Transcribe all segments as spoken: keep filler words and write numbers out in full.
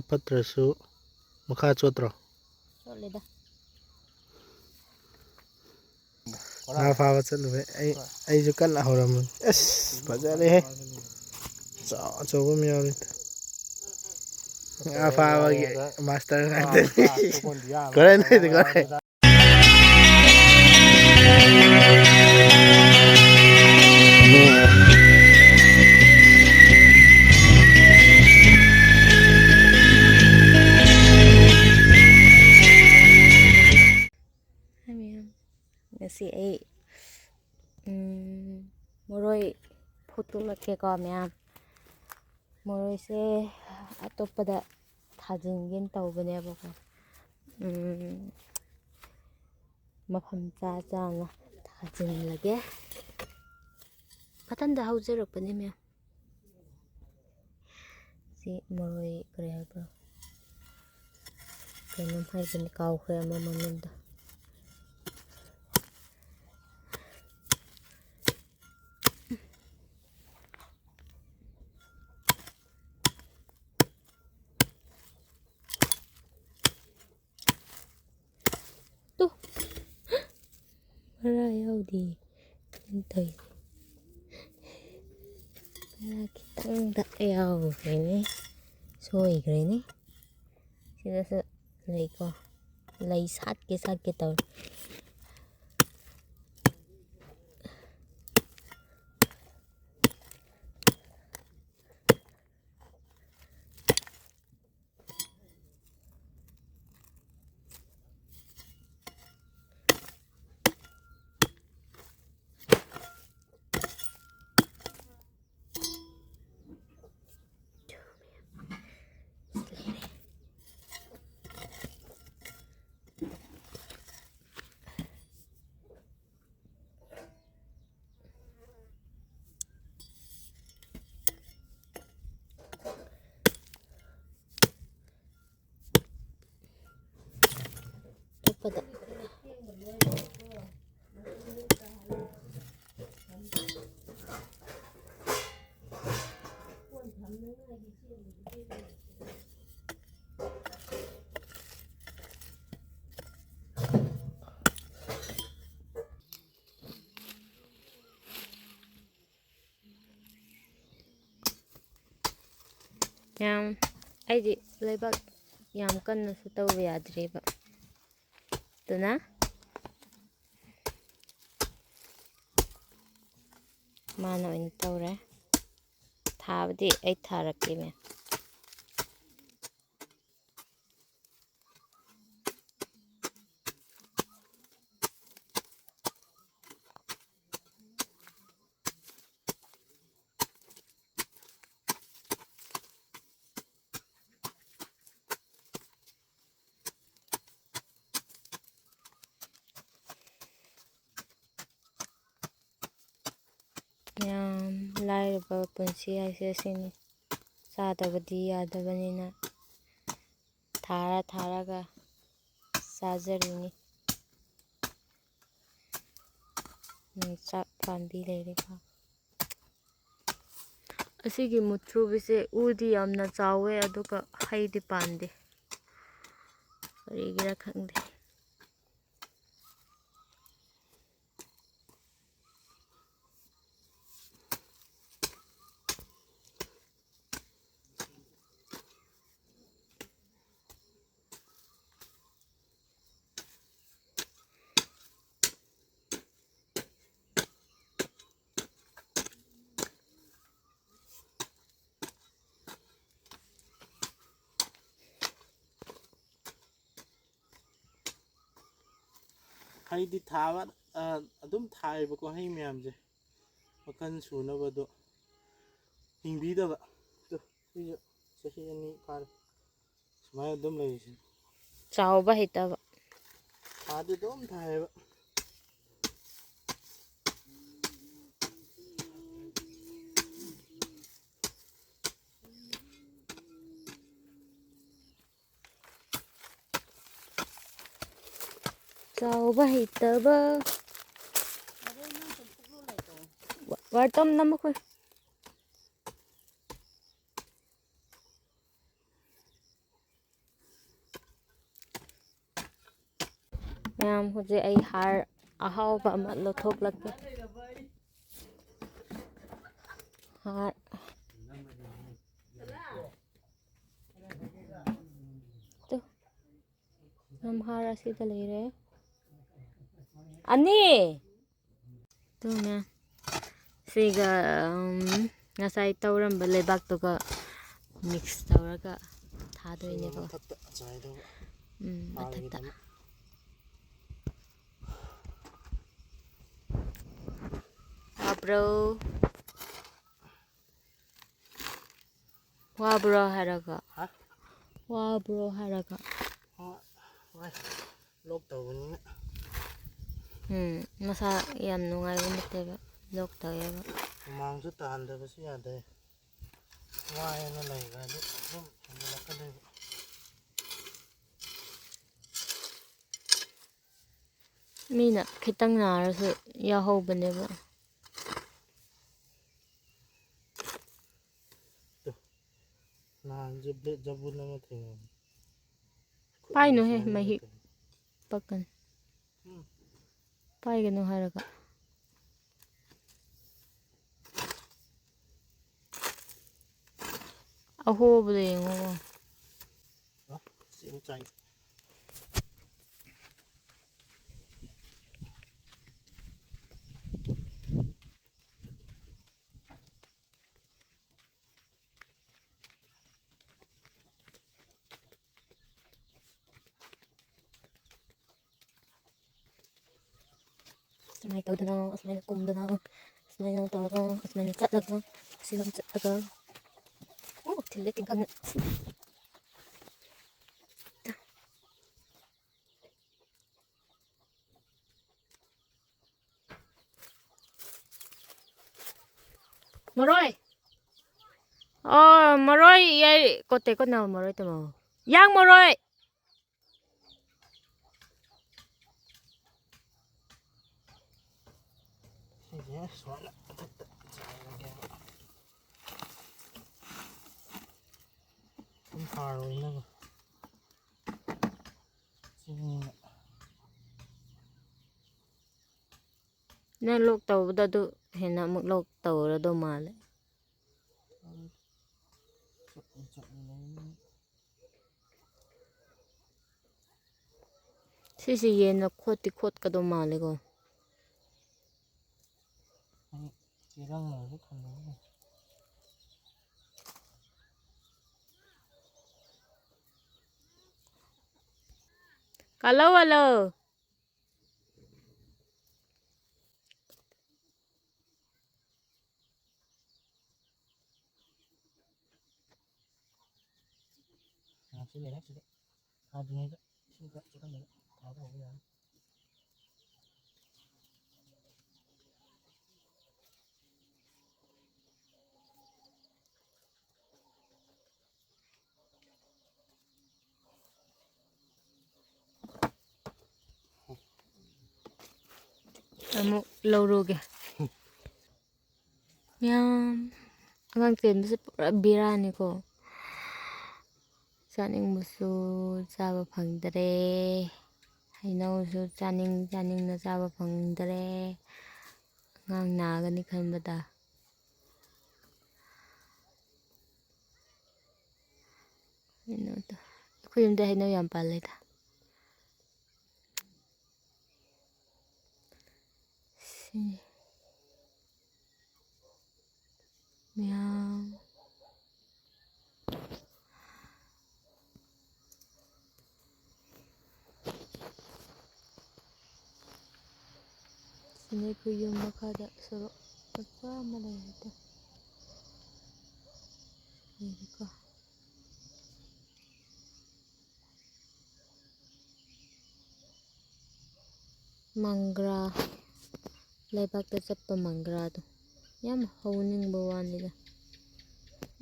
ꯐꯠꯇ꯭ꯔꯁꯨ ꯃꯈꯥ ꯆꯣꯠꯇ꯭ꯔꯣ? ꯆꯣꯠꯂꯦꯗ꯫ ꯉꯥ ꯐꯥꯕ ꯆꯠꯂꯨꯕꯩ ꯑꯩ, ꯑꯩꯁꯨ ꯀꯟꯅ ꯍꯧꯔꯝꯕꯅꯤ꯫ ꯑꯁ, ꯐꯖꯔꯦꯍꯦ꯫ ꯑꯆꯧ ꯑꯆꯧꯕ ꯑꯃ ꯌꯥꯎꯔꯦ꯫ ꯉꯥ ꯐꯥꯕꯒꯤ ꯃꯥꯁꯇꯔ ꯉꯥꯛꯇꯅꯤ꯫ ꯀꯣꯔꯦꯟ ꯍꯥꯏꯗꯤ ꯀꯣꯔꯦꯟ꯫ ꯉꯁꯤ ꯑꯩ, ꯎꯝ, ꯃꯔꯣꯏ ꯐꯨꯠꯇꯣꯛꯂꯛꯀꯦꯀꯣ ꯃꯌꯥꯝ꯫ ꯃꯔꯣꯏꯁꯦ ꯑꯇꯣꯞꯄꯗ ꯊꯥꯖꯤꯟꯒꯦꯅ ꯇꯧꯕꯅꯦꯕꯀꯣ꯫ ꯎꯝ, ꯃꯐꯝ ꯆꯥ ꯆꯥꯅ ꯊꯥꯖꯤꯜꯂꯒꯦ꯫ ꯃꯊꯟꯇ ꯍꯧꯖꯔꯛꯄꯅꯦ ꯃꯌꯥꯝ꯫ ꯁꯤ ꯃꯔꯣꯏ ꯀꯔꯤ ꯍꯥꯏꯕ꯭ꯔꯣ? ꯀꯩꯅꯣꯝ ꯍꯥꯏꯕꯅꯤ, ꯀꯥꯎꯈ꯭ꯔꯦ ꯑꯃ ꯃꯃꯤꯡꯗꯣ꯫ ꯇꯨ꯫ ꯃꯔꯥ ꯌꯥꯎꯗꯦ꯫ ꯀꯩꯅꯣ ꯇꯧꯔꯤꯁꯦ꯫ ꯃꯔꯥ ꯈꯤꯇꯪꯗ ꯌꯥꯎꯈ꯭ꯔꯦꯅꯦ꯫ ꯁꯣꯏꯈ꯭ꯔꯦꯅꯦ꯫ ꯁꯤꯗꯁꯨ ꯂꯩꯀꯣ꯫ ꯂꯩ ꯁꯥꯠꯀꯦ ꯁꯥꯠꯀꯦ ꯇꯧꯔꯤ꯫ ꯑꯇꯣꯞꯄꯗ꯫ ꯌꯥꯝ, ꯑꯩꯗꯤ ꯂꯩꯕꯥꯛ ꯌꯥꯝ ꯀꯟꯅꯁꯨ ꯇꯧꯕ ꯌꯥꯗ꯭ꯔꯤꯕ, ꯑꯗꯨꯅ ꯃꯥꯅ ꯑꯣꯏꯅ ꯇꯧꯔꯦ꯫ ꯊꯥꯕꯗꯤ ꯑꯩ ꯊꯥꯔꯛꯀꯦ, ꯃꯦꯝ꯫ ꯌꯥꯝ ꯂꯥꯏꯔꯕ ꯄꯨꯟꯁꯤ ꯍꯥꯏꯁꯦ ꯑꯁꯤꯅꯤ꯫ ꯆꯥꯗꯕꯗꯤ ꯌꯥꯗꯕꯅꯤꯅ ꯊꯥꯔ ꯊꯥꯔꯒ ꯆꯥꯖꯔꯤꯅꯤ꯫ ꯌꯣꯡꯆꯥꯛ ꯄꯥꯝꯕꯤ ꯂꯩꯔꯤꯕ꯫ ꯑꯁꯤꯒꯤ ꯃꯨꯊ꯭ꯔꯨꯕꯤꯁꯦ ꯎꯗꯤ ꯌꯥꯝꯅ ꯆꯥꯎꯋꯦ, ꯑꯗꯨꯒ ꯍꯩꯗꯤ ꯄꯥꯟꯗꯦ꯫ ꯀꯔꯤꯒꯤꯔꯥ ꯈꯪꯗꯦ꯫ ꯍꯩꯗꯤ ꯊꯥꯕ, ꯑ, ꯑꯗꯨꯝ ꯊꯥꯏꯌꯦꯕꯀꯣ, ꯍꯩ ꯃꯌꯥꯝꯁꯦ ꯃꯈꯜ ꯁꯨꯅꯕꯗꯣ ꯍꯤꯡꯕꯤꯗꯕ꯫ ꯑꯗꯣ ꯁꯤꯁꯨ ꯆꯍꯤ ꯑꯅꯤ ꯐꯥꯔꯦ ꯁꯨꯃꯥꯏꯅ ꯑꯗꯨꯝ ꯂꯩꯔꯤꯁꯤꯅꯤ꯫ ꯆꯥꯎꯕ ꯍꯩꯇꯕ꯫ ꯊꯥꯗꯤ ꯑꯗꯨꯝ ꯊꯥꯏꯌꯦꯕ꯫ ꯆꯥꯎꯕ ꯍꯩꯇꯕ꯫ ꯋꯥ-, ꯋꯥꯔꯇꯝ ꯅꯝꯃꯈꯣꯏ꯫ ꯃꯌꯥꯝ, ꯍꯧꯖꯤꯛ ꯑꯩ ꯍꯥꯔ ꯑꯍꯥꯎꯕ ꯑꯃ ꯂꯧꯊꯣꯛꯂꯛꯀꯦ꯫ ꯍꯥꯔ꯫ ꯒꯝꯍꯥꯔ ꯑꯁꯤꯗ ꯂꯩꯔꯦ꯫ ꯑꯅꯤ! ꯑꯗꯨꯅ ꯁꯤꯒ, ꯎꯝ, ꯉꯁꯥꯏ ꯇꯧꯔꯝꯕ ꯂꯩꯕꯥꯛꯇꯨꯒ mix ꯇꯧꯔꯒ ꯊꯥꯗꯣꯏꯅꯦꯀꯣ꯫ ꯃꯊꯛꯇ ꯆꯥꯏꯗꯧꯕ꯫ ꯎꯝ, ꯃꯊꯛꯇ꯫ ꯍꯥꯔꯒꯤꯗꯃꯛ꯫ ꯇꯥꯕ꯭ꯔꯣ? ꯋꯥꯕ꯭ꯔꯣ ꯍꯥꯏꯔꯒ? ꯍꯥ? ꯋꯥꯕ꯭ꯔꯣ ꯍꯥꯏꯔꯒ? ꯋꯥ-, ꯋꯥꯏ꯫ ꯂꯣꯛ ꯇꯧꯕꯅꯤꯅ꯫ ꯎꯝ, ꯃꯁꯥ ꯌꯥꯝ ꯅꯨꯡꯉꯥꯏꯕ ꯅꯠꯇꯦꯕ, ꯂꯣꯛ ꯇꯧꯋꯦꯕ꯫ ꯍꯨꯃꯥꯡꯁꯨ ꯇꯥꯍꯟꯗꯕꯁꯨ ꯌꯥꯗꯦ꯫ ꯋꯥꯏꯅ ꯂꯩꯈ꯭ꯔꯗꯤ ꯑꯗꯨꯝ ꯍꯦꯟꯖꯜꯂꯛꯀꯗꯣꯏꯕ꯫ ꯃꯤꯅ ꯈꯤꯇꯪ ꯅꯥꯔꯁꯨ ꯌꯥꯎꯍꯧꯕꯅꯦꯕ꯫ ꯇꯨ, ꯅꯍꯥꯟꯁꯨ blade ꯖꯕꯨꯟ ꯑꯃ ꯊꯦꯡꯅꯕꯅꯤ꯫ ꯈꯨꯠꯅ ꯄꯥꯏꯅꯨꯍꯦ, ꯁꯨꯃꯥꯏꯅ ꯃꯍꯤꯛ ꯇꯧ-, ꯄꯛꯀꯅꯤ꯫ ꯎꯝ꯫ ꯄꯥꯏꯒꯅꯨ ꯍꯥꯏꯔꯒ꯫ ꯑꯍꯣꯕꯗ ꯌꯦꯡꯉꯣ꯫ ꯍꯥ? ꯆꯦꯡ ꯆꯥꯏ꯫ ꯁꯨꯃꯥꯏꯅ ꯇꯧꯗꯅ, ꯑꯁꯨꯃꯥꯏꯅ ꯀꯨꯝꯗꯅ, ꯑꯁꯨꯃꯥꯏꯅ ꯇꯧꯔꯒ, ꯑꯁꯨꯃꯥꯏꯅ ꯆꯠꯂꯒ, ꯑꯁꯤꯒ ꯆꯠꯂꯒ, ꯑꯣ, ꯊꯤꯜꯂꯦ ꯇꯤꯡꯈꯪꯅ꯫ ꯃꯔꯣꯏ꯫ ꯑꯣ, ꯃꯔꯣꯏ ꯌꯥꯏ, ꯀꯣꯠꯇꯦ, ꯀꯣꯠꯅ ꯃꯔꯣꯏ ꯇꯝꯃꯣ꯫ ꯌꯥꯡ ꯃꯔꯣꯏ꯫ ꯁꯤꯁꯦ ꯁꯨꯃꯥꯏꯅ ꯃꯊꯛꯇ ꯆꯥꯏꯔꯒꯦꯕ꯫ ꯁꯨꯝ ꯍꯥꯔ ꯑꯣꯏꯅꯕ꯫ ꯆꯤꯡꯅ꯫ ꯅꯪ ꯂꯣꯛ ꯇꯧꯕꯗ ꯑꯗꯨ ꯍꯦꯟꯅ ꯑꯃꯨꯛ ꯂꯣꯛ ꯇꯧꯔꯗꯧ ꯃꯥꯜꯂꯦ꯫ ꯆꯠꯅ ꯆꯠꯅ ꯂꯩꯅꯤ꯫ ꯁꯤꯁꯦ ꯌꯦꯟꯅ ꯈꯣꯠꯇꯤ ꯈꯣꯠꯀꯗꯧ ꯃꯥꯜꯂꯦꯀꯣ꯫ ꯑꯩ ꯆꯦꯔꯪ ꯑꯃꯁꯨ ꯊꯝꯃꯦ꯫ ꯀꯜꯂꯣ, ꯀꯜꯂꯣ꯫ ꯉꯥꯏꯍꯥꯛꯁꯨ ꯂꯩꯔꯦ ꯁꯤꯗ꯫ ꯊꯥꯗ꯭ꯔꯤꯉꯩꯗ ꯏꯁꯤꯡ ꯈꯔ ꯆꯦꯈꯥꯏꯔꯒ ꯊꯥꯕ ꯍꯧꯕ ꯌꯥꯔꯦ꯫ ꯑꯃꯨꯛ ꯂꯧꯔꯨꯒꯦ꯫ ꯃꯌꯥꯝ ꯑꯉꯥꯡ ꯆꯦꯟꯕꯁꯦ ꯄꯨꯔꯥ ꯕꯦꯔꯥꯅꯤꯀꯣ꯫ ꯆꯥꯅꯤꯡꯕꯁꯨ ꯆꯥꯕ ꯐꯪꯗꯔꯦ꯫ ꯍꯩꯅꯧꯁꯨ ꯆꯥꯅꯤꯡ ꯆꯥꯅꯤꯡꯅ ꯆꯥꯕ ꯐꯪꯗꯔꯦ꯫ ꯑꯉꯥꯡ ꯅꯥꯒꯅꯤ ꯈꯟꯕꯗ꯫ ꯍꯩꯅꯧꯗꯣ꯫ ꯑꯩꯈꯣꯏ ꯌꯨꯝꯗ ꯍꯩꯅꯧ ꯌꯥꯝ ꯄꯥꯜꯂꯦꯗ꯫ ꯁꯤ ꯃꯌꯥꯝ꯫ ꯁꯤꯅ ꯑꯩꯈꯣꯏ ꯌꯨꯝ ꯃꯈꯥꯗ ꯁꯣꯔꯣꯛ ꯃꯆꯥ ꯑꯃ ꯂꯩ ꯍꯥꯏꯇꯥꯔꯦ꯫ ꯂꯩꯔꯦꯀꯣ꯫ ꯃꯪꯒ꯭ꯔꯥ, ꯂꯩꯕꯥꯛꯇ ꯆꯠꯄ ꯃꯪꯒ꯭ꯔꯥꯗꯣ ꯌꯥꯝ ꯍꯧꯅꯤꯡꯕ ꯋꯥꯅꯤꯗ꯫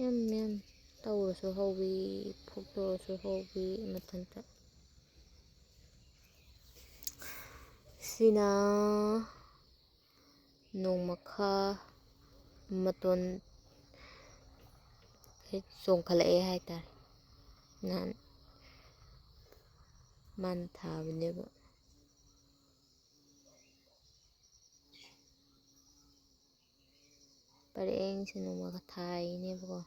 ꯌꯥꯝ, ꯌꯥꯝ ꯇꯧꯔꯁꯨ ꯍꯧꯋꯤ, ꯐꯨꯛꯇꯣꯛꯑꯁꯨ ꯍꯧꯋꯤ ꯃꯊꯟꯇ꯫ ꯁꯤꯅ ꯅꯣꯡꯃꯈꯥ ꯃꯇꯣꯟ ꯍꯦꯛ ꯆꯣꯡꯈꯠꯂꯛꯑꯦ ꯍꯥꯏꯇꯥꯔꯦ꯫ ꯅꯍꯥꯟ ꯃꯥꯅ ꯊꯥꯕꯅꯦꯕ꯫ ꯄꯔꯦꯡꯁꯦ ꯅꯣꯡꯃꯒ ꯊꯥꯏꯅꯦꯕꯀꯣ꯫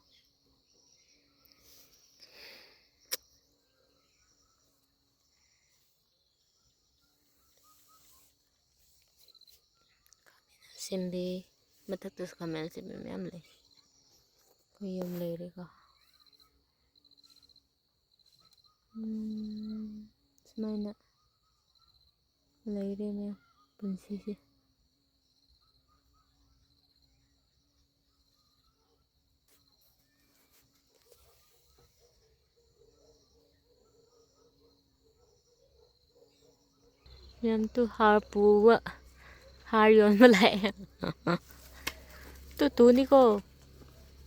ꯁꯦꯝꯕꯤ꯫ ꯃꯊꯛꯇꯁꯨ ꯈꯥꯃꯦꯟ ꯑꯁꯤꯟꯕꯤ ꯃꯌꯥꯝ ꯂꯩ꯫ ꯑꯩꯈꯣꯏ ꯌꯨꯝ ꯂꯩꯔꯦꯀꯣ꯫ ꯎꯝ, ꯁꯨꯃꯥꯏꯅ ꯂꯩꯔꯦ ꯃꯌꯥꯝ ꯄꯨꯟꯁꯤꯁꯦ꯫ ꯌꯥꯝ ꯇꯨ ꯍꯥꯔ ꯄꯨꯕ, ꯍꯥꯔ ꯌꯣꯟꯕ ꯂꯥꯛꯑꯦ꯫ ꯇꯨ ꯇꯨꯅꯤꯀꯣ,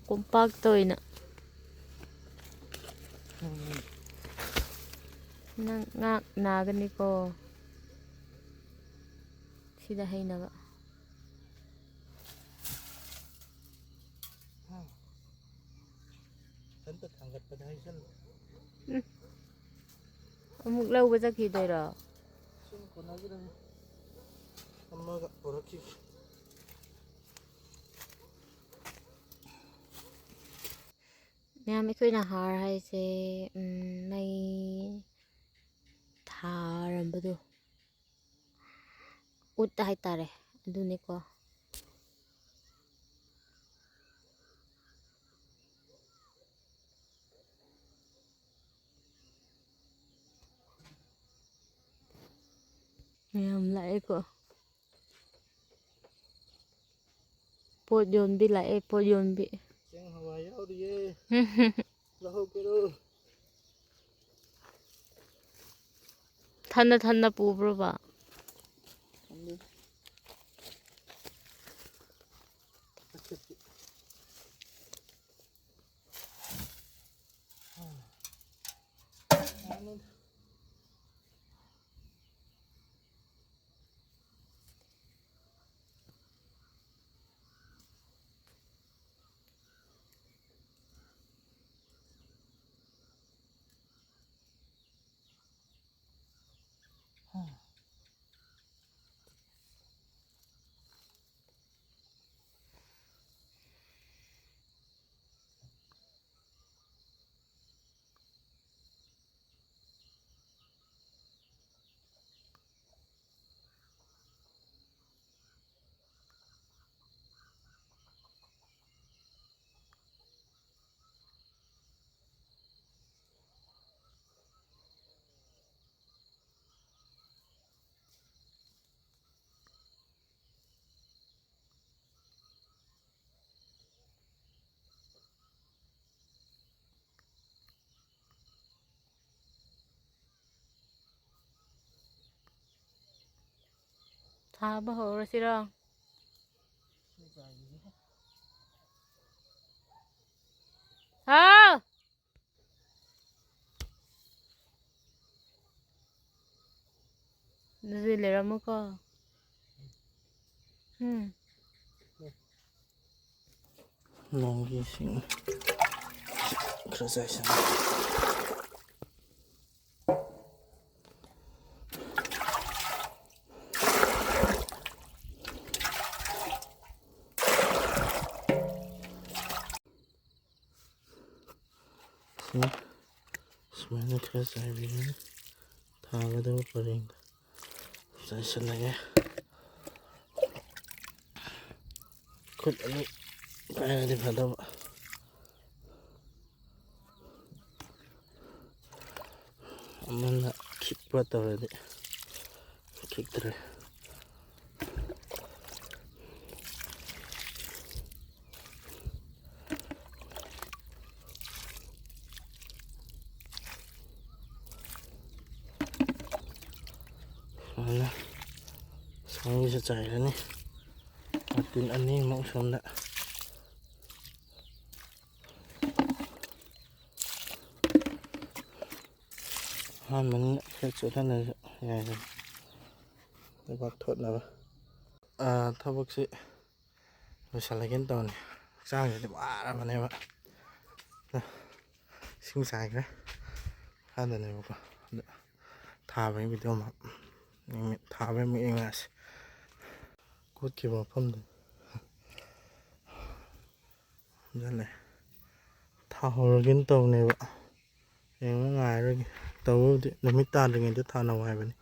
ꯀꯣꯝꯄꯥꯛꯇ ꯑꯣꯏꯅ꯫ ꯅꯪ ꯉꯥꯛ ꯅꯥꯒꯅꯤꯀꯣ꯫ ꯁꯤꯗ ꯍꯩꯅꯕ꯫ ꯏꯊꯟꯇ ꯊꯥꯡꯒꯠꯄꯗ ꯍꯩꯁꯜꯂꯦ꯫ ꯎꯝ꯫ ꯑꯃꯨꯛ ꯂꯧꯕ ꯆꯠꯈꯤꯗꯣꯏꯔꯣ? ꯁꯨꯝ ꯀꯣꯟꯅꯈꯤꯗꯅ ꯑꯃꯒ ꯄꯨꯔꯛꯈꯤꯒꯦ꯫ ꯃꯌꯥꯝ, ꯑꯩꯈꯣꯏꯅ ꯍꯥꯔ ꯍꯥꯏꯁꯦ, ꯎꯝ, ꯃꯩ ꯊꯥꯔꯝꯕꯗꯣ, ꯎꯠ ꯍꯥꯏꯇꯥꯔꯦ, ꯑꯗꯨꯅꯤꯀꯣ꯫ ꯃꯌꯥꯝ ꯂꯥꯛꯑꯦꯀꯣ꯫ ꯄꯣꯠ ꯌꯣꯟꯕꯤ ꯂꯥꯛꯑꯦ, ꯄꯣꯠ ꯌꯣꯟꯕꯤ꯫ ꯆꯦꯡ ꯍꯋꯥꯏ ꯌꯥꯎꯔꯤꯌꯦ꯫ ꯂꯧꯍꯧꯒꯦꯔꯣ? ꯊꯟꯅ ꯊꯟꯅ ꯄꯨꯕ꯭ꯔꯣꯕ? ꯈꯪꯗꯦ꯫ ꯊꯥꯕ ꯍꯧꯔꯁꯤꯔꯣ? ꯍꯥꯎ! ꯑꯗꯨꯗꯤ ꯂꯩꯔꯝꯃꯣꯀꯣ꯫ ꯎꯝ꯫ ꯅꯣꯡꯒꯤ ꯏꯁꯤꯡ ꯈꯔ ꯆꯥꯏꯁꯤꯟ꯫ ꯁꯤ ꯁꯨꯃꯥꯏꯅ ꯈꯔ ꯆꯥꯏꯕꯤꯔꯅꯤ꯫ ꯊꯥꯒꯗꯕ ꯄꯔꯦꯡꯗ ꯆꯥꯏꯁꯤꯜꯂꯒꯦ꯫ ꯈꯨꯠ ꯑꯅꯤ ꯄꯥꯏꯔꯗꯤ ꯐꯗꯧꯕ꯫ ꯑꯃꯅ ꯈꯤꯛꯄ ꯇꯧꯔꯗꯤ ꯈꯤꯛꯇ꯭ꯔꯦ꯫ ꯁꯨꯃꯥꯏꯅ ꯁꯣꯝꯒꯤꯁꯨ ꯆꯥꯏꯔꯅꯤ꯫ ꯃꯇꯤꯟ ꯑꯅꯤꯃꯨꯛ ꯁꯣꯝꯗ꯫ ꯑꯍꯥꯟꯕꯅꯤꯅ ꯈꯔ ꯆꯣꯠꯍꯜꯂꯁꯨ ꯌꯥꯏꯗꯅ, ꯂꯩꯕꯥꯛ ꯊꯣꯠꯅꯕ꯫ ꯑꯥ, ꯊꯕꯛꯁꯤ ꯂꯣꯏꯁꯤꯜꯂꯒꯦꯅ ꯇꯧꯅꯤ꯫ ꯍꯛꯆꯥꯡꯁꯤꯗꯤ ꯋꯥꯔꯕꯅꯦꯕ꯫ ꯏꯁꯤꯡ ꯆꯥꯏꯈ꯭ꯔꯦ꯫ ꯃꯈꯥꯗꯅꯦꯕꯀꯣ꯫ ꯑꯗ ꯊꯥꯕꯒꯤ ꯚꯤꯗꯤꯑꯣ ꯑꯃ, ꯊꯥꯕꯒꯤ ꯑꯃꯨꯛ ꯌꯦꯡꯉꯛꯑꯁꯤ꯫ ꯀꯣꯠꯈꯤꯕ ꯃꯐꯝꯗꯨ꯫ ꯑꯗꯨꯅꯦ꯫ ꯊꯥꯍꯧꯔꯒꯦꯅ ꯇꯧꯅꯦꯕ꯫ ꯌꯦꯡꯕ ꯉꯥꯏꯔꯒꯦ꯫ ꯇꯧꯕꯕꯨꯗꯤ ꯅꯨꯃꯤꯠ ꯇꯥꯗ꯭ꯔꯤꯉꯩꯗ ꯊꯥꯅꯧ ꯍꯥꯏꯕꯅꯤ꯫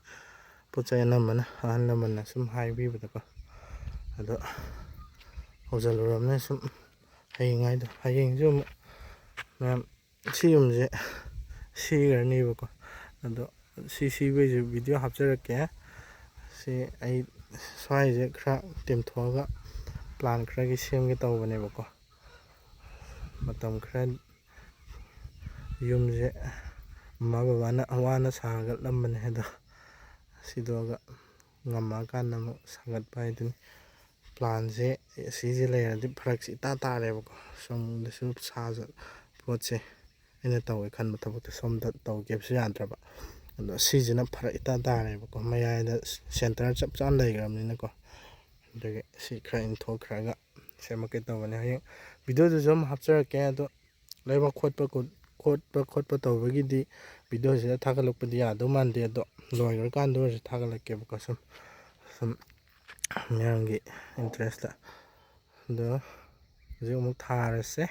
ꯄꯣꯠ ꯆꯩ ꯑꯅꯝꯕꯅ ꯑꯍꯜ ꯂꯃꯟꯅ ꯁꯨꯝ ꯍꯥꯏꯕꯤꯕꯗꯀꯣ꯫ ꯑꯗꯣ ꯍꯧꯖꯤꯜꯂꯨꯔꯕꯅꯤꯅ ꯁꯨꯝ ꯍꯌꯦꯡ ꯍꯥꯏꯗꯣ꯫ ꯍꯌꯦꯡꯁꯨ ꯑꯃꯨꯛ ꯃꯌꯥꯝ ꯁꯤ ꯌꯨꯝꯁꯦ ꯁꯤꯈ꯭ꯔꯅꯦꯕꯀꯣ꯫ ꯑꯗꯣ ꯁꯤ ꯁꯤꯕꯩꯁꯨ ꯚꯤꯗꯤꯑꯣ ꯍꯥꯞꯆꯔꯛꯀꯦ꯫ ꯁꯤ ꯑꯩ ꯁ꯭ꯋꯥꯏꯁꯦ ꯈꯔ ꯇꯦꯝꯊꯣꯛꯑꯒ ꯄ꯭ꯂꯥꯟ ꯈꯔꯒꯤ ꯁꯦꯝꯒꯦ ꯇꯧꯕꯅꯦꯕꯀꯣ꯫ ꯃꯇꯝ ꯈꯔ ꯌꯨꯝꯁꯦ ꯃꯃꯥ ꯕꯕꯥꯅ ꯋꯥꯅ ꯁꯥꯒꯠꯂꯝꯕꯅꯦ, ꯑꯗꯣ ꯁꯤꯗꯣꯛꯑꯒ ꯉꯝꯃꯛꯑꯀꯥꯟꯗ ꯑꯃꯨꯛ ꯁꯥꯒꯠꯄ ꯍꯥꯏꯗꯨꯅꯤ꯫ ꯄ꯭ꯂꯥꯟꯁꯦ ꯁꯤꯁꯦ ꯂꯩꯔꯗꯤ ꯐꯔꯛꯁꯦ ꯏꯇꯥ ꯇꯥꯔꯦꯕꯀꯣ꯫ ꯁꯣꯝꯗꯁꯨ ꯁꯥꯖ ꯄꯣꯠꯁꯦ ꯑꯩꯅ ꯇꯧꯒꯦ ꯈꯟꯕ ꯊꯕꯛꯇꯣ ꯁꯣꯝꯗ ꯇꯧꯒꯦꯕꯁꯨ ꯌꯥꯗ꯭ꯔꯕ꯫ ꯑꯗꯣ ꯁꯤꯁꯤꯅ ꯐꯔꯛ ꯏꯇꯥ ꯇꯥꯔꯦꯕꯀꯣ, ꯃꯌꯥꯏꯗ ꯁꯦꯟꯇꯔ ꯆꯞ ꯆꯥꯅ ꯂꯩꯈ꯭ꯔꯕꯅꯤꯅꯀꯣ꯫ ꯑꯗꯨꯒꯤ ꯁꯤ ꯈꯔ ꯏꯟꯊꯣꯛꯈ꯭ꯔꯒ ꯁꯦꯝꯃꯛꯀꯦ ꯇꯧꯕꯅꯦ꯫ ꯍꯌꯦꯡ ꯚꯤꯗꯤꯑꯣꯗꯨꯁꯨ ꯑꯃꯨꯛ ꯍꯥꯞꯆꯔꯛꯀꯦ꯫ ꯑꯗꯣ ꯂꯩꯕ ꯈꯣꯠꯄ ꯈꯣꯠ-, ꯈꯣꯠꯄ ꯈꯣꯠꯄ ꯇꯧꯕꯒꯤꯗꯤ ꯚꯤꯗꯤꯑꯣꯁꯤꯗ ꯊꯥꯒꯠꯂꯛꯄꯗꯤ ꯌꯥꯗꯧ ꯃꯥꯟꯗꯦ꯫ ꯑꯗꯣ ꯂꯣꯏꯈ꯭ꯔꯀꯥꯟꯗ ꯑꯣꯏꯔꯁꯨ ꯊꯥꯒꯠꯂꯛꯀꯦꯕꯀꯣ, ꯁꯨꯝ, ꯁꯨꯝ ꯃꯌꯥꯝꯒꯤ ꯏꯟꯇꯔꯦꯁꯇ꯫ ꯑꯗꯣ ꯍꯧꯖꯤꯛ ꯑꯃꯨꯛ ꯊꯥꯔꯁꯦ꯫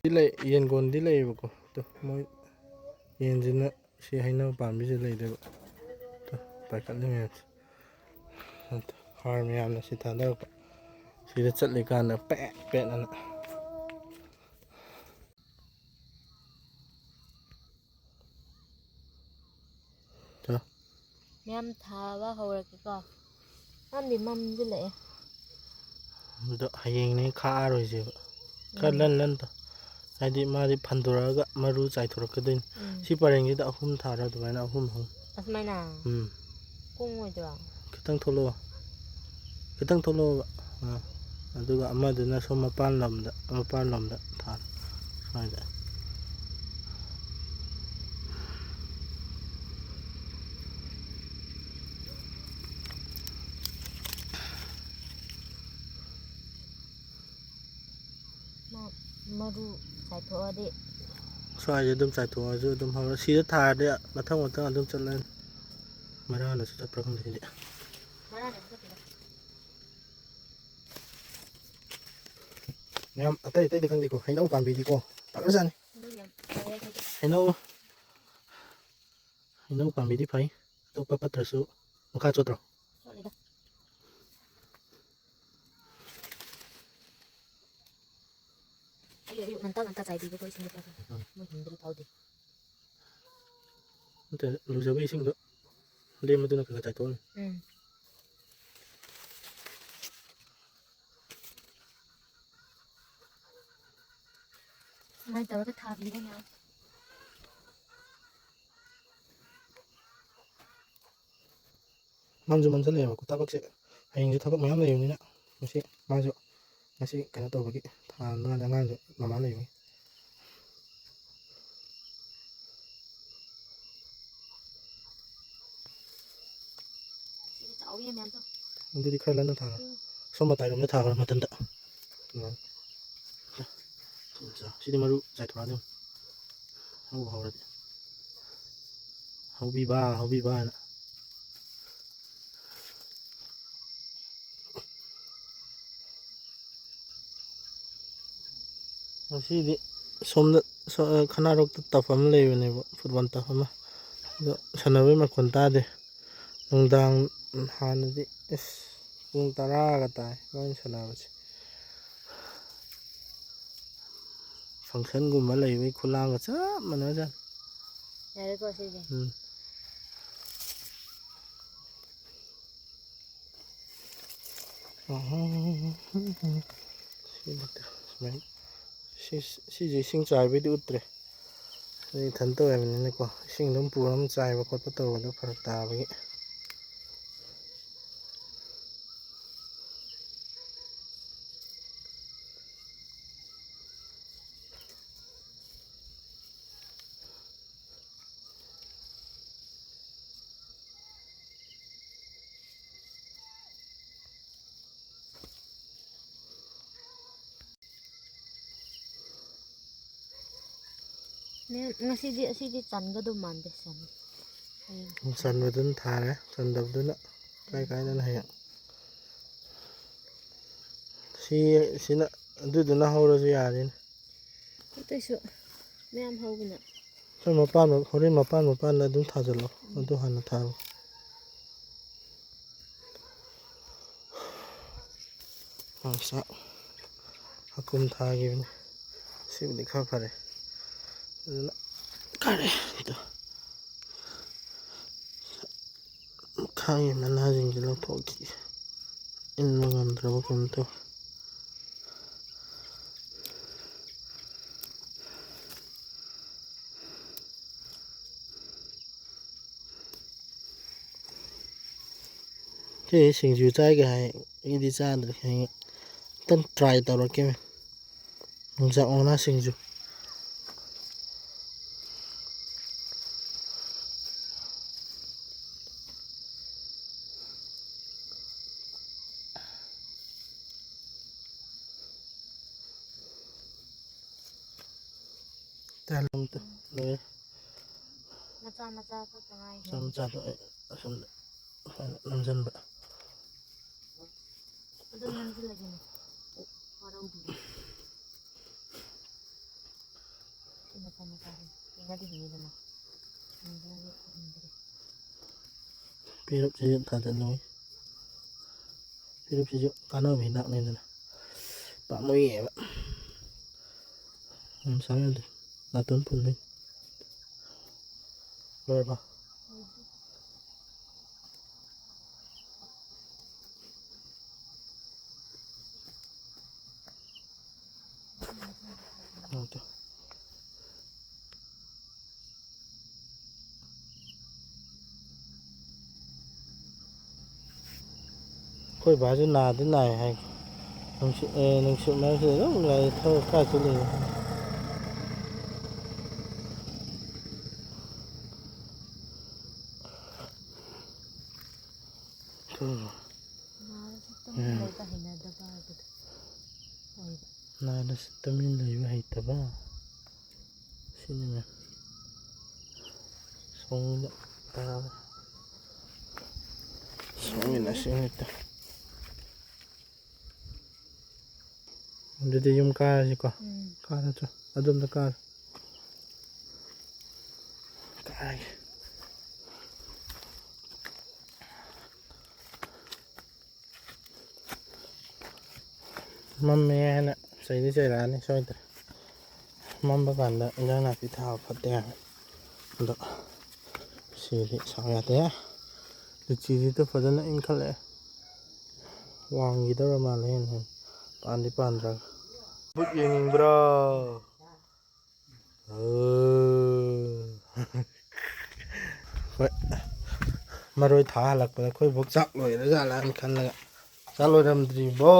ꯁꯤ ꯂꯩ, ꯌꯦꯟꯒꯣꯟꯗꯤ ꯂꯩꯌꯦꯕꯀꯣ꯫ ꯑꯗꯣ ꯃꯣꯏ ꯌꯦꯟꯁꯤꯅ ꯁꯤ ꯍꯩꯅꯧ ꯄꯥꯝꯕꯤꯁꯦ ꯂꯩꯗꯣꯏꯕ꯫ ꯑꯗꯣ ꯄꯥꯏꯈꯠꯂꯤ ꯃꯌꯥꯝꯁꯦ꯫ ꯑꯗꯣ ꯍꯥꯔ ꯃꯌꯥꯝꯅ ꯁꯤ ꯊꯥꯗꯔꯛꯄ꯫ ꯁꯤꯗ ꯆꯠꯂꯤꯀꯥꯟꯗ ꯄꯦꯠ ꯄꯦꯠ ꯑꯅ꯫ ꯆꯣ꯫ ꯃꯌꯥꯝ ꯊꯥꯕ ꯍꯧꯔꯒꯦꯀꯣ꯫ ꯃꯝꯗꯤ ꯃꯝꯁꯤꯜꯂꯛꯑꯦ꯫ ꯑꯗꯣ ꯍꯌꯦꯡꯅꯦ ꯈꯥꯛꯑꯔꯣꯏꯁꯦꯕ꯫ ꯈꯔ ꯎꯝ꯫ ꯂꯟ ꯂꯟ ꯇꯧ-, ꯍꯥꯏꯗꯤ ꯃꯥꯗꯤ ꯐꯟꯗꯣꯔꯛꯑꯒ ꯃꯔꯨ ꯆꯥꯏꯊꯣꯔꯛꯀꯗꯣꯏꯅꯤ꯫ ꯎꯝ꯫ ꯁꯤ ꯄꯔꯦꯡꯁꯤꯗ ꯑꯍꯨꯝ ꯊꯥꯔꯣ ꯑꯗꯨꯃꯥꯏꯅ, ꯑꯍꯨꯝ ꯑꯍꯨꯝ꯫ ꯑꯁꯨꯃꯥꯏꯅ? ꯎꯝ꯫ ꯀꯨꯡꯉꯣꯏꯗ꯭ꯔꯣ? ꯈꯤꯇꯪ ꯊꯣꯛꯂꯛꯑꯣ꯫ ꯈꯤꯇꯪ ꯊꯣꯛꯂꯛꯑꯣꯕ꯫ ꯑꯥ꯫ ꯑꯗꯨꯒ ꯑꯃꯗꯨꯅ ꯁꯣꯝ ꯃꯄꯥꯟ ꯂꯝꯗ, ꯃꯄꯥꯟ ꯂꯣꯝꯗ ꯊꯥꯔꯣ꯫ ꯁ꯭ꯋꯥꯏꯗ꯫ ꯃꯥ ꯃꯔꯨ ꯆꯥꯏꯊꯣꯛꯑꯗꯤ꯫ ꯁ꯭ꯋꯥꯏꯁꯦ ꯑꯗꯨꯝ ꯆꯥꯏꯊꯣꯛꯑꯁꯨ ꯑꯗꯨꯝ ꯍꯧꯔ-, ꯁꯤꯗ ꯊꯥꯔꯗꯤ ꯃꯊꯪ ꯃꯊꯪ ꯑꯗꯨꯝ ꯆꯠꯂꯅꯤ꯫ ꯃꯔꯥꯅꯁꯨ ꯆꯠꯄ꯭ꯔꯥ ꯈꯪꯗꯦ ꯁꯤꯗꯤ꯫ ꯃꯔꯥꯅꯁꯨ ꯆꯠꯇꯦꯗ꯫ ꯃꯌꯥꯝ ꯑꯇꯩ ꯑꯇꯩꯗꯤ ꯈꯪꯗꯦꯀꯣ, ꯍꯩꯅꯧ ꯄꯥꯝꯕꯤꯗꯤꯀꯣ ꯐꯖꯖꯥꯠꯅꯤ꯫ ꯑꯗꯨ ꯌꯥꯝ ꯐꯔꯦ ꯑꯩꯈꯣꯏꯗꯤ꯫ ꯍꯩꯅꯧ, ꯍꯩꯅꯧ ꯄꯥꯝꯕꯤꯗꯤ ꯐꯩ, ꯑꯇꯣꯞꯄ ꯄꯠꯇ꯭ꯔꯁꯨ ꯃꯈꯥ ꯆꯣꯠꯇ꯭ꯔꯣ? ꯆꯣꯠꯂꯤꯗ꯫ ꯑꯩ ꯑꯌꯨꯛ ꯉꯟꯇꯥ ꯉꯟꯇꯥ ꯆꯥꯏꯕꯤꯕꯀꯣ ꯏꯁꯤꯡꯗꯣ꯫ ꯎꯝ꯫ ꯃꯣꯏ ꯍꯤꯡꯕꯗꯤ ꯐꯥꯎꯗꯦ꯫ ꯅꯠꯇꯦ, ꯂꯨꯖꯕ ꯏꯁꯤꯡꯗꯣ ꯂꯦꯝꯕꯗꯨꯅ ꯈꯔ ꯈꯔ ꯆꯥꯏꯊꯣꯛꯑꯅꯤ꯫ ꯎꯝ꯫ ꯁꯨꯃꯥꯏꯅ ꯇꯧꯔꯒ ꯊꯥꯕꯤꯔꯦ ꯃꯌꯥꯝ꯫ ꯃꯝꯁꯨ ꯃꯝꯁꯤꯜꯂꯛꯑꯦꯕꯀꯣ, ꯊꯕꯛꯁꯦ ꯍꯌꯦꯡꯁꯨ ꯊꯕꯛ ꯃꯌꯥꯝ ꯂꯩꯕꯅꯤꯅ, ꯉꯁꯤ ꯃꯥꯁꯨ, ꯉꯁꯤ ꯀꯩꯅꯣ ꯇꯧꯕꯒꯤ ꯊꯥꯅꯕ ꯑꯉꯥꯡꯁꯨ ꯃꯃꯥ ꯂꯩꯕꯒꯤ꯫ ꯁꯤꯗꯤ ꯆꯥꯎꯋꯤ ꯃꯌꯥꯝꯗꯣ꯫ ꯑꯗꯨꯗꯤ ꯈꯔ ꯂꯟꯅ ꯊꯥꯔꯣ꯫ ꯎꯝ꯫ ꯁꯣꯝ ꯃꯇꯥꯏꯔꯣꯝꯗ ꯊꯥꯈ꯭ꯔꯣ ꯃꯊꯟꯇ꯫ ꯎꯝ꯫ ꯁꯤꯗꯤ ꯃꯔꯨ ꯆꯥꯏꯊꯣꯔꯛꯑꯗꯧꯅꯤ꯫ ꯍꯧꯕ ꯍꯧꯔꯗꯤ꯫ ꯍꯧꯕꯤꯕ, ꯍꯧꯕꯤꯕ ꯍꯥꯏꯅ꯫ ꯉꯁꯤꯗꯤ ꯁꯣꯝꯗ ꯁꯣ-, ꯈꯅꯥꯔꯣꯛꯇ turf ꯑꯃ ꯂꯩꯕꯅꯦꯕ, football turf ꯑꯃ꯫ ꯑꯗꯣ ꯁꯥꯟꯅꯕꯩ ꯃꯈꯣꯟ ꯇꯥꯗꯦ꯫ ꯅꯨꯡꯗꯥꯡ ꯍꯥꯟꯅꯗꯤ ꯑꯁ ꯄꯨꯡ ꯇꯔꯥꯒ ꯇꯥꯏ ꯃꯣꯏꯅ ꯁꯥꯟꯅꯕꯁꯦ꯫ Functionꯒꯨꯝꯕ ꯂꯩꯕꯒꯤ ꯈꯨꯂꯥꯡꯒ ꯆꯞ ꯃꯥꯟꯅꯖꯥꯠꯅꯤ꯫ ꯌꯥꯔꯦꯀꯣ ꯁꯤꯁꯦ? ꯎꯝ꯫ ꯁꯤꯗꯤ ꯁꯨꯃꯥꯏꯅ, ꯁꯤ-, ꯁꯤꯁꯦ ꯏꯁꯤꯡ ꯆꯥꯏꯕꯩꯗꯤ ꯎꯠꯇ꯭ꯔꯦ꯫ ꯑꯗꯩ ꯏꯊꯟꯇ ꯑꯣꯏꯕꯅꯤꯅꯀꯣ, ꯏꯁꯤꯡ ꯑꯗꯨꯝ ꯄꯨꯔ ꯑꯃ ꯆꯥꯏꯕ ꯈꯣꯠꯄ ꯇꯧꯕꯗꯣ ꯐꯔꯛ ꯇꯥꯕꯒꯤ꯫ ꯃꯦꯝ, ꯉꯁꯤꯗꯤ ꯑꯁꯤꯗꯤ ꯆꯟꯒꯗꯧ ꯃꯥꯟꯗꯦ, ꯆꯟ-, ꯍꯌꯦꯡ꯫ ꯆꯟꯕꯗꯨꯅ ꯊꯥꯔꯦ, ꯆꯟꯗꯕꯗꯨꯅ ꯀꯥꯏ ꯀꯥꯏꯗꯅ ꯍꯌꯦꯡ꯫ ꯁꯤ, ꯁꯤꯅ, ꯑꯗꯨꯗꯨꯅ ꯍꯧꯔꯁꯨ ꯌꯥꯔꯦꯅꯦ꯫ ꯑꯗꯨꯏꯁꯨ ꯃꯌꯥꯝ ꯍꯧꯕꯅ꯫ ꯁꯣꯝ ꯃꯄꯥꯟ, ꯍꯣꯔꯦꯟ ꯃꯄꯥꯟ ꯃꯄꯥꯟꯗ ꯑꯗꯨꯝ ꯊꯥꯖꯤꯜꯂꯣ, ꯎꯝ꯫ ꯑꯗꯨ ꯍꯥꯟꯅ ꯊꯥꯔꯣ꯫ ꯃꯥ ꯆꯥꯛ ꯍꯥꯀꯨꯝ ꯊꯥꯈꯤꯕꯅꯤ꯫ ꯁꯤꯕꯨꯗꯤ ꯈꯔ ꯐꯔꯦ꯫ ꯑꯗꯨꯅ ꯀꯥꯔꯦ꯫ ꯑꯗꯣ ꯃꯈꯥꯒꯤ ꯃꯅꯥꯁꯤꯡꯁꯦ ꯂꯧꯊꯣꯛꯈꯤꯒꯦ꯫ ꯏꯟꯕ ꯉꯝꯗ꯭ꯔꯕ ꯀꯩꯅꯣꯝ ꯇꯧꯋꯦ꯫ ꯑꯩ ꯁꯤꯡꯖꯨ ꯆꯥꯏꯒꯦ ꯍꯥꯏ, ꯑꯩꯗꯤ ꯆꯥꯗ꯭ꯔꯤ꯫ ꯍꯌꯦꯡ ꯑꯝꯇꯪ try ꯇꯧꯔꯛꯀꯦ꯫ ꯌꯣꯡꯆꯥꯛ ꯃꯅꯥ ꯁꯤꯡꯖꯨ꯫ ꯇꯥꯍꯜꯂꯣ ꯑꯝꯇ꯫ ꯂꯣꯏꯔꯦ꯫ ꯃꯆꯥ ꯃꯆꯥ ꯈꯛꯇ ꯉꯥꯏꯈ꯭ꯔꯦ꯫ ꯃꯆꯥ ꯃꯆꯥꯗꯣ ꯑꯩ ꯑꯁꯣꯝꯗ ꯁꯨꯃꯥꯏꯅ ꯅꯝꯁꯤꯟꯕ꯫ ꯑꯗꯨꯝ ꯅꯝꯁꯤꯜꯂꯒꯦꯅꯦ꯫ ꯋꯥꯔꯧꯕꯤꯔꯣ꯫ ꯁꯤ ꯃꯆꯥ ꯃꯆꯥꯁꯦ ꯌꯦꯡꯉꯗꯤ ꯍꯤꯡꯉꯤꯗꯅ꯫ ꯍꯤꯡꯗ꯭ꯔꯗꯤ ꯍꯤꯡꯗ꯭ꯔꯦ꯫ ꯄꯦꯔꯨꯛꯁꯤꯁꯨ ꯊꯥꯖꯤꯜꯂꯣꯏ꯫ ꯄꯦꯔꯨꯛꯁꯤꯁꯨ ꯀꯥꯟꯅꯕ ꯍꯤꯗꯥꯛꯅꯤꯗꯅ꯫ ꯄꯥꯝꯃꯨꯏꯌꯦꯕ꯫ ꯌꯥꯝ ꯆꯥ ꯌꯥꯗꯦ꯫ ꯅꯥꯇꯣꯟ ꯐꯨꯟꯅꯤ꯫ ꯂꯣꯏꯔꯕ? ꯑꯣꯀꯦ꯫ ꯑꯩꯈꯣꯏ ꯕꯥꯁꯨ ꯅꯥꯗꯤ ꯅꯥꯏ ꯍꯥꯏ꯫ ꯅꯨꯡꯁꯤꯠ, ꯑꯦ, ꯅꯨꯡꯁꯤꯠ ꯃꯔꯛꯁꯤꯗ ꯑꯗꯨꯝ ꯂꯩ, ꯊꯕꯛ ꯀꯥꯏ ꯆꯠꯂꯤꯅꯣ ꯈꯪꯗꯦ꯫ ꯅꯥꯔꯁꯨ ꯇꯨꯃꯤꯟ ꯎꯝ꯫ ꯂꯩꯕ ꯍꯩꯅꯗꯕ ꯍꯥꯏꯕꯗꯣ ꯑꯣꯏꯕ꯫ ꯅꯥꯔꯁꯨ ꯇꯨꯃꯤꯟ ꯂꯩꯕ ꯍꯩꯇꯕ꯫ ꯁꯤꯅꯤꯅꯦ꯫ ꯁꯣꯡꯗ ꯇꯥꯔꯦ꯫ ꯁꯣꯡꯃꯤꯟꯅꯁꯤ ꯍꯦꯛꯇ꯫ ꯑꯗꯨꯗꯤ ꯌꯨꯝ ꯀꯥꯔꯁꯤꯀꯣ꯫ ꯎꯝ꯫ ꯀꯥꯔꯁꯨ ꯑꯗꯣꯝꯗ ꯀꯥꯔꯣ꯫ ꯀꯥꯔꯒꯦ꯫ ꯃꯝꯃꯦ ꯍꯥꯏꯅ ꯆꯩꯗꯤ ꯆꯩꯔꯛꯑꯅꯤ ꯁꯣꯏꯗ꯭ꯔꯦ꯫ ꯃꯝꯕ ꯀꯥꯟꯗ ꯏꯟꯖꯥꯡ ꯅꯥꯄꯤ ꯊꯥꯕ ꯐꯠꯇꯦ ꯍꯥꯏꯕ꯫ ꯑꯗꯣ ꯁꯤꯗꯤ ꯁꯥꯎ ꯌꯥꯗꯦ꯫ ꯂꯤꯆꯤꯁꯤꯗ ꯐꯖꯅ ꯏꯟꯈꯠꯂꯛꯑꯦ꯫ ꯋꯥꯡꯈꯤꯗꯧꯔ ꯃꯥꯜꯂꯦ ꯍꯦꯟꯅ ꯍꯦꯟꯅ꯫ ꯄꯥꯟꯗꯤ ꯄꯥꯟꯗ꯭ꯔꯒ꯫ ꯕꯨꯠ ꯌꯦꯡꯅꯤꯡꯕ꯭ꯔꯣ? ꯑꯣ꯫ ꯍꯣꯏ꯫ ꯃꯔꯣꯏ ꯊꯥ ꯍꯜꯂꯛꯄꯗ ꯑꯩꯈꯣꯏ ꯕꯣꯛ ꯆꯥꯛ ꯂꯣꯏꯔꯖꯥꯠꯂꯥꯅ ꯈꯜꯂꯒ꯫ ꯆꯥꯛ ꯂꯣꯏꯔꯝꯗ꯭ꯔꯤꯕꯣ?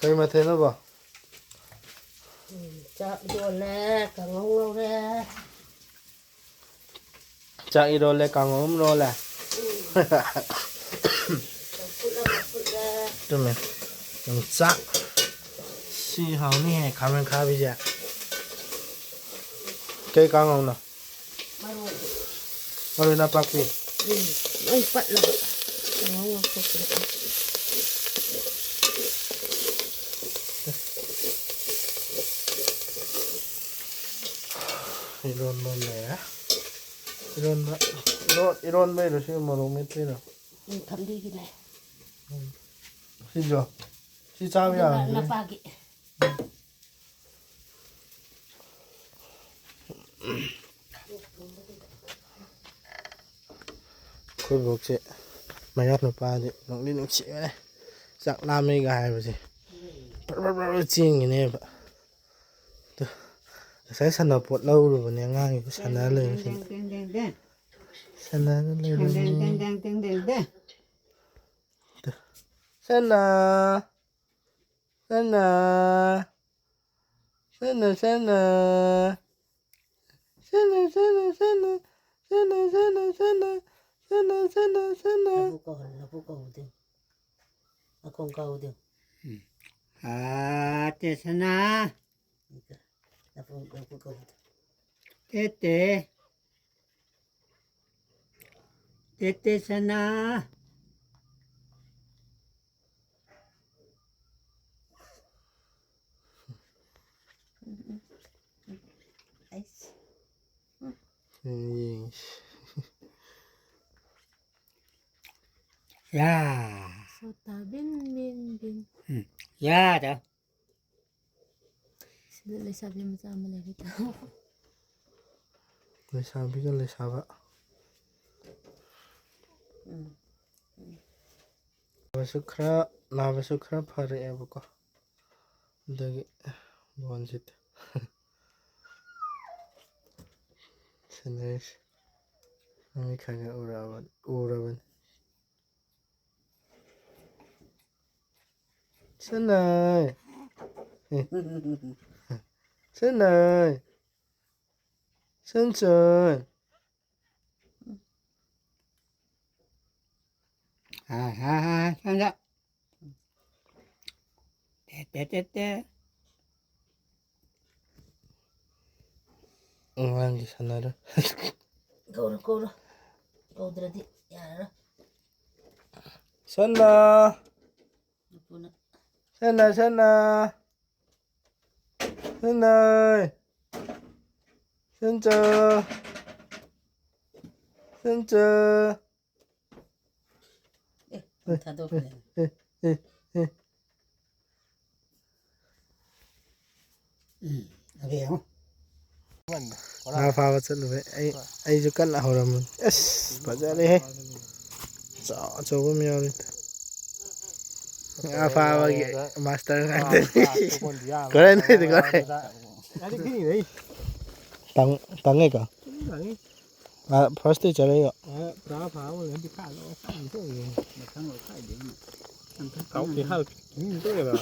ꯀꯩ ꯃꯊꯦꯜꯅꯣꯕꯣ? ꯎꯝ, ꯆꯥꯛ ꯏꯔꯣꯜꯂꯦ, ꯀꯥꯡꯍꯧ ꯉꯧꯔꯦ꯫ ꯆꯥꯛ ꯏꯔꯣꯜꯂꯦ, ꯀꯥꯡꯍꯧ ꯑꯃ ꯂꯣꯜꯂꯦ꯫ ꯎꯝ꯫ ꯆꯝꯐꯨꯠ ꯑꯃ ꯐꯨꯠꯂꯦ꯫ ꯆꯨꯝꯃꯦ꯫ ꯌꯣꯡꯆꯥꯛ꯫ ꯁꯤ ꯍꯥꯎꯅꯤꯍꯦ, ꯈꯥꯃꯦꯟ ꯈꯥꯕꯤꯁꯦ꯫ ꯀꯩ ꯀꯥꯡꯍꯧꯅꯣ? ꯃꯔꯣꯏ꯫ ꯃꯔꯣꯏ ꯅꯄꯥꯛꯄꯤ꯫ ꯎꯝ, ꯂꯣꯏ ꯄꯠꯂꯕ꯫ ꯀꯥꯡꯍꯧ ꯉꯧꯊꯣꯛꯄꯗ꯫ ꯏꯔꯣꯟꯕ ꯑꯃ ꯂꯩꯔꯦ꯫ ꯏꯔꯣꯟꯕ, ꯏꯔꯣꯟ-, ꯏꯔꯣꯟꯕꯩꯔꯣ ꯁꯤ ꯃꯣꯔꯣꯛ ꯃꯦꯠꯄꯩꯔꯣ? ꯎꯝ, ꯊꯝꯕꯤꯒꯤꯅꯦ꯫ ꯎꯝ꯫ ꯁꯤꯁꯨ? ꯁꯤ ꯆꯥꯕ ꯑꯗꯨꯒ ꯌꯥꯔꯝꯒꯅꯤ꯫ ꯅꯄꯥꯛꯄꯤ꯫ ꯑꯩꯈꯣꯏ ꯕꯣꯛꯁꯦ ꯃꯌꯥꯝ ꯅꯨꯄꯥꯗꯤ ꯅꯨꯡꯗꯤ ꯅꯨꯡꯁꯤꯕꯅꯦ꯫ ꯆꯥꯛ ꯂꯥꯝꯃꯦꯒ ꯍꯥꯏꯕꯁꯦ ꯕ꯭ꯔ ꯕ꯭ꯔ ꯕ꯭ꯔ ꯕ꯭ꯔ ꯆꯦꯟꯈꯤꯅꯦꯕ꯫ ꯑꯗꯨ ꯉꯁꯥꯏ ꯁꯥꯟꯅꯄꯣꯠ ꯂꯧꯔꯨꯕꯅꯦ ꯑꯉꯥꯡꯒꯤꯕꯨ ꯁꯥꯟꯅꯔ ꯂꯩꯔꯦ ꯁꯤꯗ꯫ ꯁꯥꯟꯅꯔ ꯂꯩꯔꯝꯃꯦ꯫ ꯁꯅꯥ꯫ ꯁꯅꯥ꯫ ꯁꯅꯥ, ꯁꯅꯥ꯫ ꯁꯅꯥ, ꯁꯅꯥ, ꯁꯅꯥ꯫ ꯁꯅꯥ, ꯁꯅꯥ, ꯁꯅꯥ꯫ ꯁꯅꯥ, ꯁꯅꯥ, ꯁꯅꯥ꯫ ꯂꯐꯨ ꯀꯧꯍꯜꯂꯨ, ꯂꯐꯨ ꯀꯧꯍꯧꯗꯦ꯫ ꯃꯈꯣꯡ ꯀꯧꯍꯧꯗꯦ꯫ ꯎꯝ꯫ ꯑꯥ, ꯇꯦ ꯁꯅꯥ꯫ ꯂꯐꯨ, ꯂꯐꯨ ꯀꯧꯍꯧꯗꯦ꯫ ꯇꯦ ꯇꯦ꯫ ꯇꯦ ꯇꯦ ꯁꯅꯥ꯫ ꯑꯩꯁ꯫ ꯌꯦꯡꯁꯤ꯫ ꯌꯥ꯫ ꯁꯣꯇꯥ ꯕꯤꯟ, ꯕꯤꯟ, ꯕꯤꯟ꯫ ꯎꯝ꯫ ꯌꯥꯗ꯫ ꯁꯤꯗ ꯂꯩꯁꯥꯕꯤ ꯃꯆꯥ ꯑꯃ ꯂꯩꯔꯦ꯫ ꯂꯩꯁꯥꯕꯤꯒ ꯂꯩꯁꯥꯕ꯫ ꯎꯝ꯫ ꯎꯝ꯫ ꯅꯥꯕꯁꯨ ꯈꯔ, ꯅꯥꯕꯁꯨ ꯈꯔ ꯐꯔꯛꯑꯦꯕꯀꯣ꯫ ꯑꯗꯒꯤ ꯕꯣꯟꯁꯤꯗ ꯁꯥꯟꯅꯔꯤꯁꯦ꯫ ꯃꯤ ꯈꯔ ꯈꯔ ꯎꯔꯛꯑꯕꯅꯤ, ꯎꯔꯕꯅꯤ꯫ ꯁꯟꯅꯩ꯫ ꯑꯦ꯫ ꯁꯟꯅꯩ꯫ ꯁꯟꯆꯟ꯫ ꯍꯥꯏ, ꯍꯥꯏ, ꯍꯥꯏ, ꯁꯟꯗ꯫ ꯇꯦ, ꯇꯦ, ꯇꯦ, ꯇꯦ꯫ ꯑꯉꯥꯡꯒꯤ ꯁꯥꯟꯅꯔꯣꯏ꯫ ꯀꯧꯔꯣ, ꯀꯧꯔꯣ꯫ ꯀꯧꯗ꯭ꯔꯗꯤ ꯌꯥꯔꯔꯣꯏ꯫ ꯁꯟꯅ꯫ ꯃꯄꯨꯅ꯫ ꯁꯟꯅ, ꯁꯟꯅ꯫ ꯁꯟꯅ꯫ ꯁꯟꯆ꯫ ꯁꯟꯆ꯫ ꯑꯦ, ꯑꯃꯨꯛ ꯊꯥꯗꯣꯛꯈ꯭ꯔꯦ꯫ ꯑꯦ, ꯑꯦ, ꯑꯦ, ꯑꯦ꯫ ꯎꯝ, ꯑꯗꯨ ꯌꯦꯡꯉꯣ꯫ ꯉꯥ ꯐꯥꯕ ꯆꯠꯂꯨꯕꯩ ꯑꯩ, ꯑꯩꯁꯨ ꯀꯟꯅ ꯍꯧꯔꯝꯕꯅꯤ꯫ ꯑꯁ, ꯐꯖꯔꯦꯍꯦ꯫ ꯑꯆꯧ ꯑꯆꯧꯕ ꯑꯃ ꯌꯥꯎꯔꯤ꯫ ꯉꯥ ꯐꯥꯕꯒꯤ ꯃꯥꯁꯇꯔ ꯉꯥꯛꯇꯅꯤ꯫ ꯀꯣꯔꯦꯟ ꯅꯣꯏꯗꯤ ꯀꯣꯔꯦꯟ꯫ ꯄꯪ-, ꯄꯪꯉꯦꯀꯣ? ꯐꯥꯔꯁꯇꯩ ꯆꯠꯂꯛꯏꯕ꯫ ꯄꯨꯔꯥ ꯐꯥꯕ ꯑꯣꯏꯔꯗꯤ ꯈꯥ ꯂꯧꯔ ꯆꯥꯝ ꯊꯣꯛꯑꯣꯏꯌꯦ꯫ ꯃꯊꯪ ꯂꯧ ꯀꯥꯏꯗꯩꯅꯣ? ꯀꯥꯎ ꯀꯤ ꯍꯥꯜ ꯀꯤ ꯇꯧꯔꯦꯗ꯫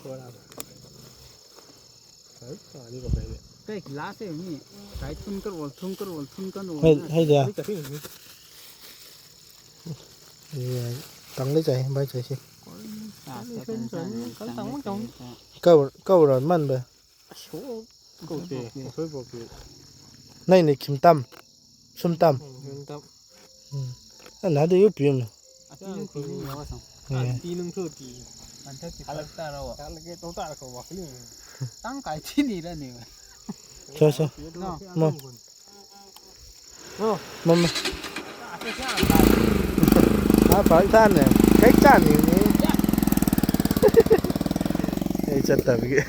ꯀꯣꯔꯥ꯫ ꯍꯩ, ꯐꯥꯅꯤ ꯀꯣ ꯐꯩꯅꯦ꯫ ꯀꯩ ꯂꯥꯁ ꯑꯣꯏꯅꯤ? ꯀꯥꯏ ꯊꯨꯟ ꯀꯔꯣꯜ, ꯊꯨꯟ ꯀꯔꯣꯜ, ꯊꯨꯟ ꯀꯔꯣꯜ꯫ ꯍꯩ, ꯍꯩꯗ꯫ ꯍꯩ, ꯆꯠꯈꯤꯅꯤ꯫ ꯇꯪꯂꯩ ꯆꯥꯏ, ꯚꯥꯏ ꯆꯥꯏꯁꯤ꯫ ꯀꯔꯤ ꯆꯥ ꯆꯠꯀꯅꯤ ꯆꯥꯅꯤ? ꯀꯔꯤ ꯇꯪꯕ ꯇꯪ-꯫ ꯀꯧꯔ-, ꯀꯧꯔ ꯃꯟꯕ꯫ ꯑꯁ, ꯀꯧꯗꯦ, ꯎꯁꯣꯏ ꯄꯣꯛꯇꯦ꯫ ꯅꯪꯅꯦ ꯈꯤꯝꯇꯝ, ꯁꯨꯝꯇꯝ꯫ ꯎꯝ, ꯁꯨꯝꯇꯝ꯫ ꯎꯝ꯫ ꯑ, ꯅꯍꯥꯟꯗꯩ ꯌꯣꯠ ꯄꯤꯔꯝꯃꯤ꯫ ꯑꯇꯤ ꯅꯪ ꯄꯤꯅꯤ ꯌꯥꯎꯔ ꯁꯪ꯫ ꯎꯝ꯫ ꯑꯇꯤ ꯅꯪ ꯊꯣꯛꯇꯤ꯫ ꯍꯟꯗꯛꯀꯤ ꯍꯜꯂꯛ ꯇꯥꯔꯕ? ꯍꯜꯂꯛꯀꯦ ꯇꯧ ꯇꯥꯔ ꯀꯧ ꯋꯥꯈꯜ ꯌꯦꯡꯉꯤ꯫ ꯇꯪ ꯀꯥꯏ ꯊꯤꯅꯤꯔꯅꯦꯕ? ꯁꯣ, ꯁꯣ꯫ ꯅꯣ꯫ ꯃꯣ꯫ ꯃꯃ-꯫ ꯑꯥ, ꯐꯔꯛ ꯇꯥꯅꯦ꯫ ꯀꯩ ꯆꯥꯅꯤꯡꯉꯤ? ꯑꯩ ꯆꯠꯇꯕꯒꯤ꯫